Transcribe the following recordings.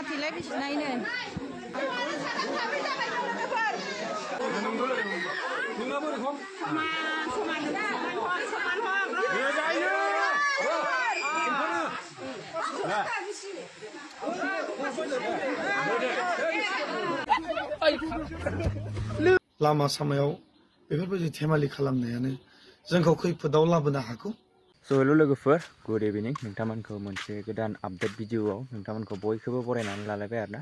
फाथिलाय बिसिनायनो लामा सामायाव बेफोरबायदि धेमालि खालामनायानो जोंखौ खैफोदाव लाबोनो हागौ। हेलो लोगोफोर गुड इभिनिं नोंथांमोनखौ मोनसे गोदान आपडेट भिडिअआव नोंथांमोनखौ बयखौबो बरायनानै लालायबाय आरोना।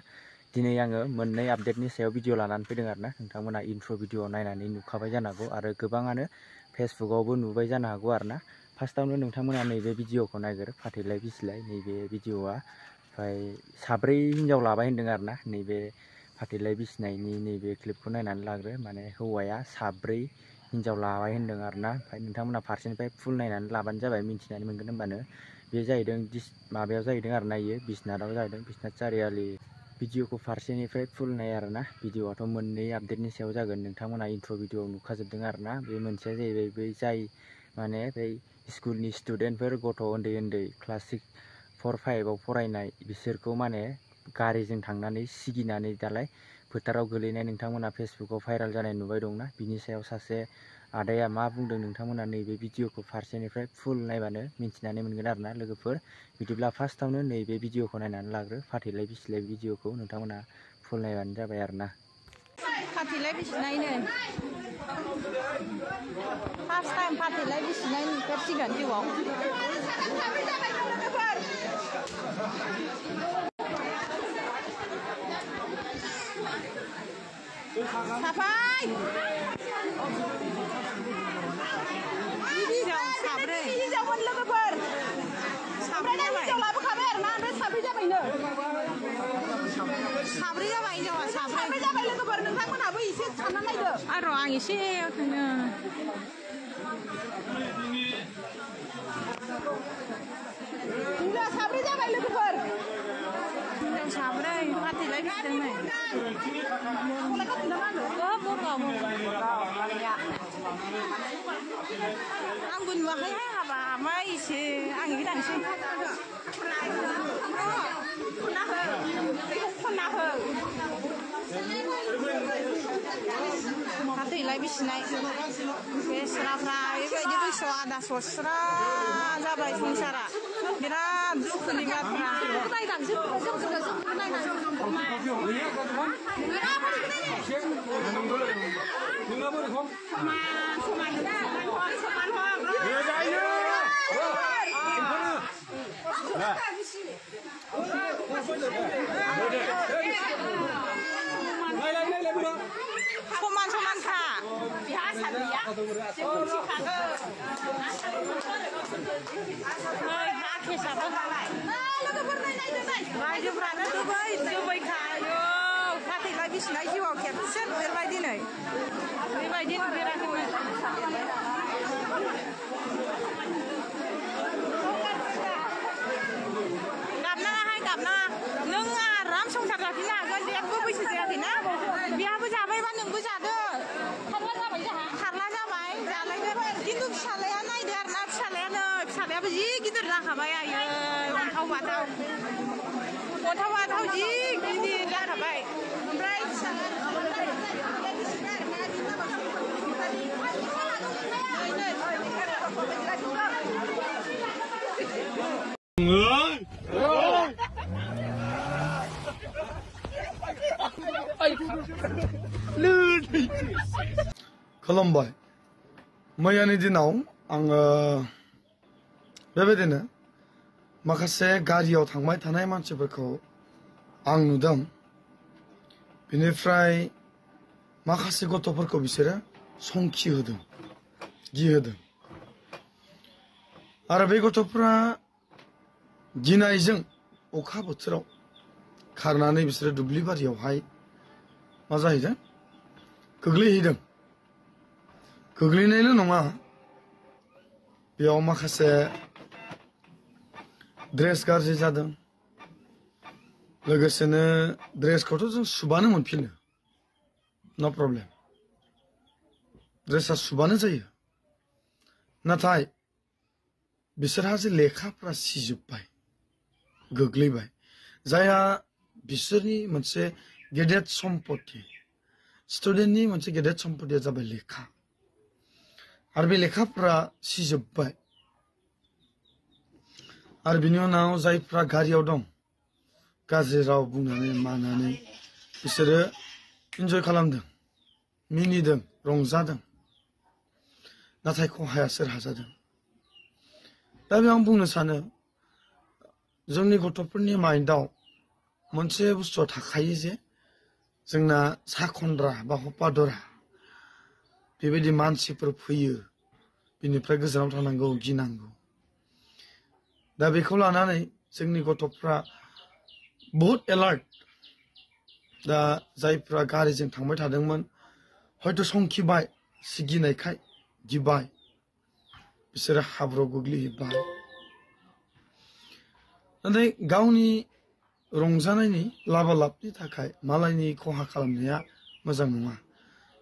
दिनै आङो मोननै आपडेटनि सायाव भिडिअ लानानै फैदों आरोना। नोंथांमोना इन्ट्र भिडिअ नायनानै नुखाबाय जानो हागौ आरो गोबाङानो फेसबुकआवबो नुबाय जानो हागौ आरोना। फार्स्टआवनो नोंथांमोना नैबे भिडिअखौ नायगोर फाथैलाय बिसिलाय नैबे भिडिअआ ओमफ्राय साब्रै हिनजाव लाबाय होनदों आरोना। नैबे फाथैलाय बिसिनायनि नैबे क्लिपखौ नायनानै लाग्रो माने हौवाया साब्रै हिनजाव लाबाय होनदों आरोना। ओमफ्राय नोंथांमोना फारसेनिफ्राय फुल नायनानै लाबानो जाबाय मिन्थिनानै मोनगोन होनबानो। बे जाहैदों माबायाव जाहैदों आरोना, इयो बिसनाथआव जाहैदों, बिसनाथ चारियालि। भिडिअखौ फारसेनिफ्राय फुल नाय आरोना। भिडिअआथ' मोननै आपडेटनि सायाव जागोन, नोंथांमोना इन्ट्र भिडिअआव नुखाजोबदों आरोना। बे मोनसेया जाहैबाय बै जाय माने बै स्कुलनि स्टुडेन्टफोर गथ' उन्दै उन्दै क्लास 6, 4, 5आव फरायनाय बिसोरखौ माने गारिजों थांनानै सिगिनानै दालाय फोथाराव गोलैनाय नोंथांमोना फेसबुकाव भाइराल जानाय नुबाय दंना। बिनि सायाव सासे आदाया मा बुंदों नोंथांमोना नैबे भिडिअखौ फारसेनिफ्राय फुल नायबानो मिन्थिनानै मोनगोन आरोना लोगोफोर। बिदिब्ला फार्स्टआवनो नैबे भिडिअखौ नायनानै लाग्रो फाथैलाय बिसिलाय भिडिअखौ नोंथांमोना फुल नायबानो जाबाय आरोना। फाथैलाय बिसिनायनो फार्स्ट टाइम फाथैलाय बिसिनाय नुफेरसिगोन जिउआव। साफाय साब्रै हिनजावमोन लोगोफोर साब्रै हिनजाव लाबोखाबाय आरोना। ओमफ्राय साब्रै जाबायनो साब्रै जाबाय हिनजावा साब्रै जाबाय लोगोफोर। नोंथांमोनहाबो एसे सानना नायदो आरो आं एसे थाङो हिनजाव साब्रै जाबाय लोगोफोर। साब्रै फाथैलाय बिसिदोंनो आंबो नुवाखैहाय हाबा मा एसे आं गोदानसै फाथैलाय बिसिनाय बेस्राफ्रा बेबायदि बैसोआव आदा सस्रा जाबाय संसारा। बिराद दुखुनि बाथ्रा। समान समानखा रायजोफ्रानो दुबायखा फाथैलाय बिसिनाय जिउआव खेबसे नुफेरबाय दिनै बेबायदि नुफेराखैमोन। गाबनाङाहाय गाबनाङा, नों आराम संसार जाफिननो हागोन। जेबो बैसो जायाखैना, बेहाबो जाबायबा नोंबो जादो। खारला जाबाय जालायदो। खिन्थु फिसालाया नायदो आरोना, फिसालायाबो जि गिदिर जाखाबाय। आयै अन्थाव बाथाव जि गिदिर जाखाबाय। ओमफ्राय खुलुमबाय। मैयानि दिनाव आङो बेबायदिनो माखासे गारियाव थांबाय थानाय मानसिफोरखौ आं नुदों। बेनिफ्राय माखासे गथ'फोरखौ बिसोरो संखि होदों, गिहोदों। आरो बे गथ'फ्रा गिनायजों अखा बोथोराव खारनानै बिसोरो दुब्लि बारियावहाय मा जाहैदों, गोग्लैहैदों। गोग्लैनायल' नङा, बेयाव माखासे ड्रेस गाज्रि जादों। लोगोसेनो ड्रेसखौथ' जों सुबानो मोनफिनो, न' प्रब्लेम, ड्रेसा सुबानो जायो। नाथाय बिसोरहा जे लेखाफ्रा सिजोब्बाय, गोग्लैबाय। जायहा बिसोरनि मोनसे गेदेर सम्पति स्टुडेन्टनि मोनसे गेदेर सम्पतिया जाबाय लेखा आरो बे लेखाफ्रा सिजोब्बाय आरो बिनि उनाव जायफ्रा गारियाव दं गाज्रि राव बुंनानै मानानै बिसोरो इन्जय खालामदों मिनिदों रंजादों नाथाय खहाया सोरहा जादों दा बे आं बुंनो सानो जोंनि गथ'फोरनि माइन्डआव मोनसे बुस्थुआ थाखायो जे जोंना साखनद्रा बा हपादरा बेबायदि मानसिफोर फैयो बिनिफ्राय गोजानाव थानांगौ गिनांगौ दा बेखौ लानानै जोंनि गथ'फ्रा बहुत एलार्ट दा जायफ्रा गारिजों थांबाय थादोंमोन हयथ' संखिबाय सिगिनायखाय गिबाय बिसोरो हाब्रुआव गोग्लैहैबाय नाथाय गावनि रंजानायनि लाबालाबनि थाखाय मालायनि खहा खालामनाया मोजां नङा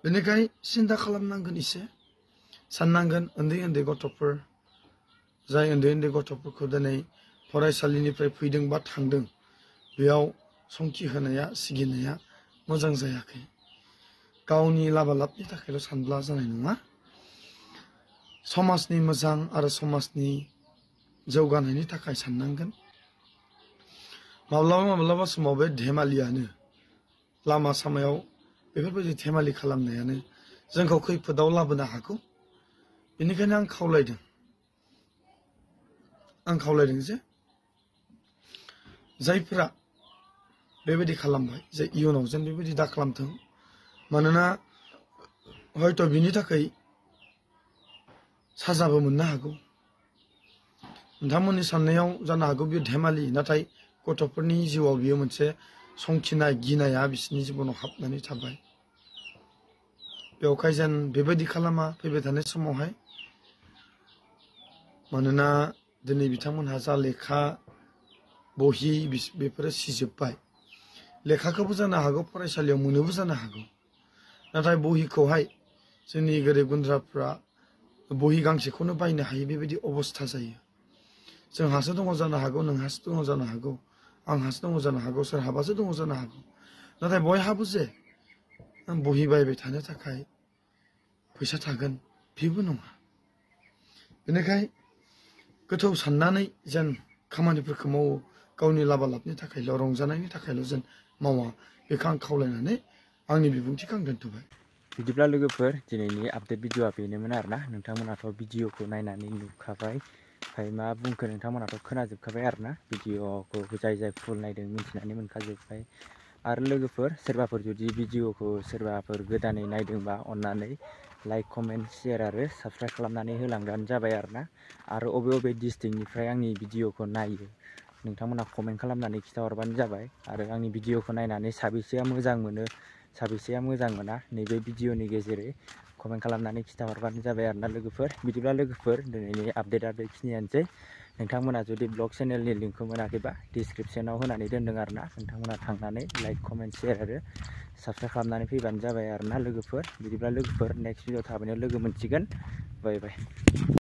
बेनिखायनो सिन्था खालामनांगोन एसे साननांगोन उन्दै उन्दै गथ'फोर जाय उन्दै उन्दै गथ'फोरखौ दिनै फरायसालिनिफ्राय फैदों बा थांदों बेयाव संखि होनाया सिगिनाया मोजां जायाखै गावनि लाबालाबनि थाखायल' सानब्ला जानाय नङा समाजनि मोजां आरो समाजनि जौगानायनि थाखाय साननांगोन माब्लाबा माब्लाबा समाव बे धेमालियानो लामा सामायाव बेफोरबायदि धेमालि खालामनायानो जोंखौ खैफोदाव लाबोनो हागौ बेनिखायनो आं खावलायदों जे जायफोरा बेबायदि खालामबाय जे इयुनाव जेन बेबायदि दा खालामथों मानोना हयथ' बिनि थाखाय साजाबो मोननो हागौ नोंथांमोननि साननायाव जानो हागौ बेयो धेमालि नाथाय गथ'फोरनि जिउआव बियो मोनसे संखिनाय गिनाया बिसोरनि जिबनाव हाबनानै थाबाय बेवहाय जेन बेबायदि खालामा फैबाय थानाय समावहाय मानोना दिनै बिथांमोनहा जा लेखा बहि बेफोरो सिजोब्बाय लेखाखौबो जानो हागौ फरायसालियाव मोनोबो जानो हागौ नाथाय बहिखौहाय जोंनि गोरिब गुन्द्राफ्रा बहि गांसेखौनो बायनो हायो बेबायदि अबस्था जायो जोंहासो दङ जानो हागौ नोंहासो दङ जानो हागौ आंहासो दङ जानो हागौ सोरहाबासो दङ जानो हागौ नाथाय बयहाबो जे बहि बायबाय थानो थाखाय फैसा थागोन बेबो नङा बेनिखायनो गोथौ साननानै जेन खामानिफोरखौ मावो गावनि लाबालाबनि थाखायल' रंजानायनि थाखायल' जेन मावा बेखौ आं खावलायनानै आंनि बिबुंथिखौ आं दोनथ'बाय बिदिब्ला लोगोफोर दिनैनि आपडेट भिडिअआ बेनोमोन आरोना नोंथांमोनाथ' भिडिअखौ नायनानै नुखाबाय ओमफ्राय मा बुंखो नोंथांमोनाथ' खोनाजोबखाबाय आरोना भिडिअखौ जाय फुल नायदों मिथिनानै मोनखाजोब्बाय आरो लोगोफोर सोरबाफोर जुदि भिडिअखौ सोरबाफोर गोदानै नायदोंबा अन्नानै लाइक कमेन्ट शेयार आरो साबस्क्राइब खालामनानै होलांबानो जाबाय आरोना आरो अबे डिस्ट्रिक्टनिफ्राय आंनि भिडिअखौ नायो नोंथांमोना कमेन्ट खालामनानै खिन्थाहरबानो जाबाय आरो आंनि भिडिअखौ नायनानै साबेसेया मोजां मोनो साबेसेया मोजां मोना नैबे भिडिअनि गेजेरै कमेन्ट खालामनानै खिन्थाहरबानो जाबाय आरोना लोगोफोर बिदिब्ला लोगोफोर दिनैनि आपडेटआ बेखिनियानोसै नोंथांमोना जुदि ब्लग चेनेलनि लिंकखौ मोनाखैबा डिसक्रिपसनाव होनानै दोनदों आरोना नोंथांमोना थांनानै लाइक कमेन्ट शेयार आरो साबस्क्राइब खालामनानै फैबानो जाबाय आरोना लोगोफोर बिदिब्ला लोगोफोर नेक्स्ट भिडिअ थाबैनो लोगो मोनसिगोन बाय बाय